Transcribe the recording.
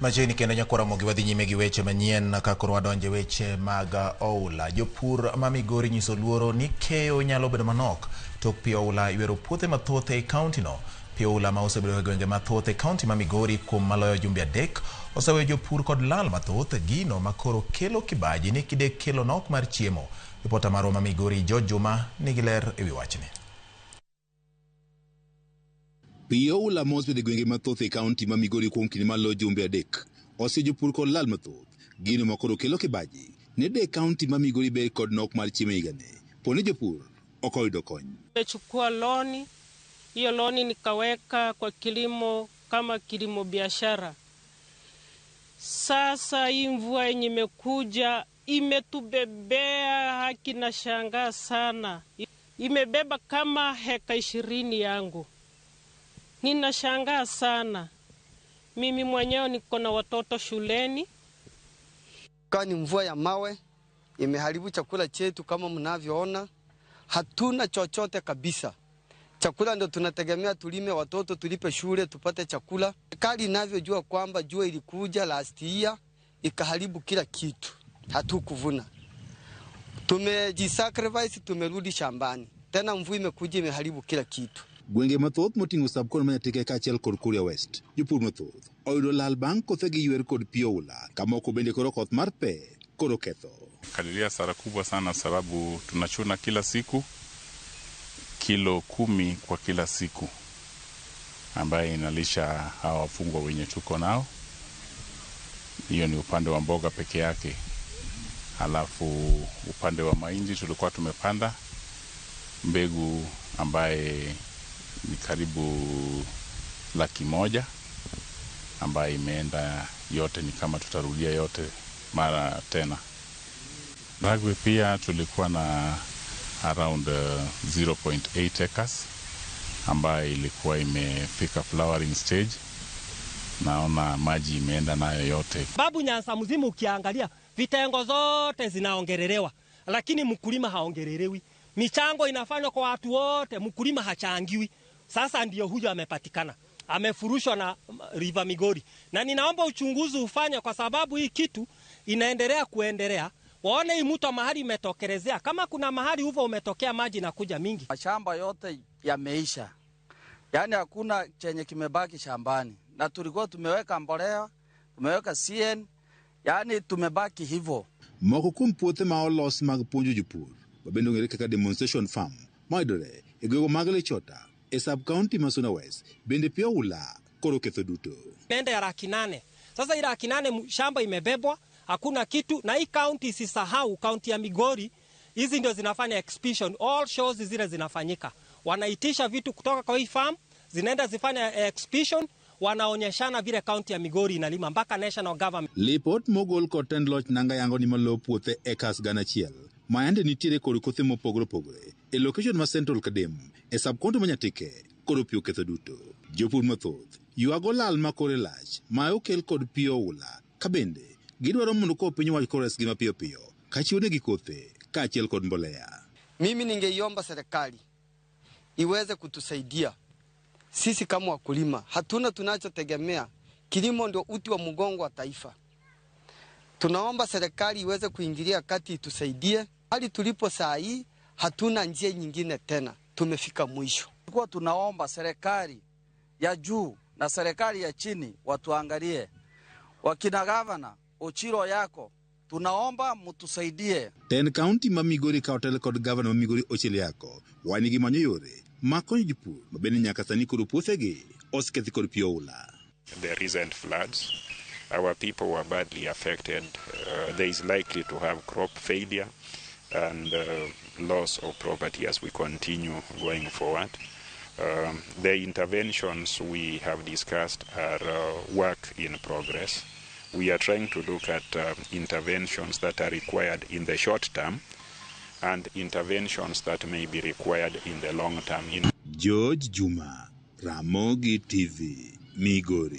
Machiegni kendo nyakwar Ramogi wadhi nyime gi weche manyien ka koro wadonje weche mag oula. Jopur ma Migori nyiso luoro ni keyo nyalo bedo manok tok pi oula ywero puothe mathoth ei kaunti no. Pi oula ma osebedo e gwenge mathoth e kaunti ma Migori kuom maloyo jumbe 3 oseweyo jopur kod lal mathoth, gino ma koro kelo kibaji ni kidek kelo nok mar chiemo. Ripota marwa ma Migori George Juma nigi ler ewi wachni. Pi oula mosebet e gwenge mathoth e kaunti ma Migori kuom kinde maloyo jumbe 3 oseyo jopur kod lal mathoth, gino ma koro kelo kibaji ne dek kaunti ma Migori ber kod nok mar chiemo higani poni jopur ok oyudo kony. Nimechukua loni, hiyo loni nikaweka kwa kilimo kama kilimo biashara. Sasa hii mvua yenye imekuja imetubebea haki na shangaa sana. Imebeba kama heka 20 yangu. Ninashangaa sana. Mimi mwenyewe niko na watoto shuleni. Kwani mvua ya mawe imeharibu chakula chetu kama mnavyoona. Hatuna chochote kabisa. Chakula ndio tunategemea tulime, watoto tulipe shule tupate chakula. Kali ninavyojua kwamba jua ilikuja last year ikaharibu kila kitu. Hatukuvuna. Tumejisacrifice, tumerudi shambani. Tena mvua imekuja imeharibu kila kitu. Gwenge mathoth moting'o sub-county ma Nyatike kaachiel kod Kuria West, jopur mathoth oyudo lal bang' kothegi ywer kod pi oula, ka moko bende koro koth mar pe koro ketho. Kadiria hasara kubwa sana sababu tunachuna kila siku kilo 10 kwa kila siku ambaye inalisha hawa wafungwa wenye tuko nao. Hiyo ni upande wa mboga peke yake. Halafu upande wa mahindi tulikuwa tumepanda mbegu ambaye ni karibu 100,000 ambaye imeenda yote, ni kama tutarudia yote mara tena. Ragwe pia tulikuwa na around 0.8 acres ambaye ilikuwa imefika flowering stage. Naona maji imeenda nayo yote. Babu Nyanza mzima ukiangalia vitengo zote zinaongelelewa, lakini mkulima haongelelewi. Michango inafanywa kwa watu wote, mkulima hachangiwi. Sasa ndio huyo amepatikana, amefurushwa na River Migori. Na ninaomba uchunguzi ufanye kwa sababu hii kitu inaendelea kuendelea. Waone hii mto mahali imetokelezea. Kama kuna mahali uvo umetokea maji na kuja mingi. Mashamba yote yameisha. Yaani hakuna chenye kimebaki shambani. Na tulikuwa tumeweka mbolea, tumeweka CN, yaani tumebaki hivyo. Moko kuom puothe ma olos mag puonjo jopur mabende ong'ere kaka demonstration farm mayudore e gwenge mag Lichota e sub-county ma Suna West bende pi oula koro ketho duto. Mende ya 800,000. Sasa ile 800,000 shamba imebebwa, hakuna kitu. Na hii county isisahau, county ya Migori, hizi ndio zinafanya exhibition, all shows zile zinafanyika. Wanaitisha vitu kutoka kwa hii farm, zinaenda zifanya exhibition, wanaonyeshana vile county ya Migori inalima mpaka national government. Lipot mogol kod tend loch nanga yango ni malo puothe acres 1,000 ma yande nitiere kod kothe mopogore opogore e location ma Central Kadem e sub-county ma Nyatike koro pi oketho duto. Jopur mathoth ywago lal ma kore lach ma okel kod pi oula ka bende gidwaro mondo ko piny owach koro resgi mapiyo piyo kachiwonegi kothe kaachiel kod mbolea. Mimi ningeiomba serikali iweze kutusaidia sisi kama wakulima. Hatuna tunachotegemea. Kilimo ndio uti wa mgongo wa taifa. Tunaomba serikali iweze kuingilia kati itusaidie. Hali tulipo saa hii hatuna njia nyingine tena. Tumefika mwisho. Kwa tunaomba serikali ya juu na serikali ya chini watuangalie. Wakina gavana, Ochilo yako, tunaomba mtusaidie. Ten county ma Migori ka otel kod gavana ma Migori Ochilo yako wanigi manyo yore ma konyo jopur ma bende nyaka sani koro puothegi osekethi kod pi oula. The recent floods, our people were badly affected. There is likely to have crop failure and loss of property as we continue going forward. The interventions we have discussed are work in progress. We are trying to look at interventions that are required in the short term and interventions that may be required in the long term. George Juma, Ramogi TV, Migori.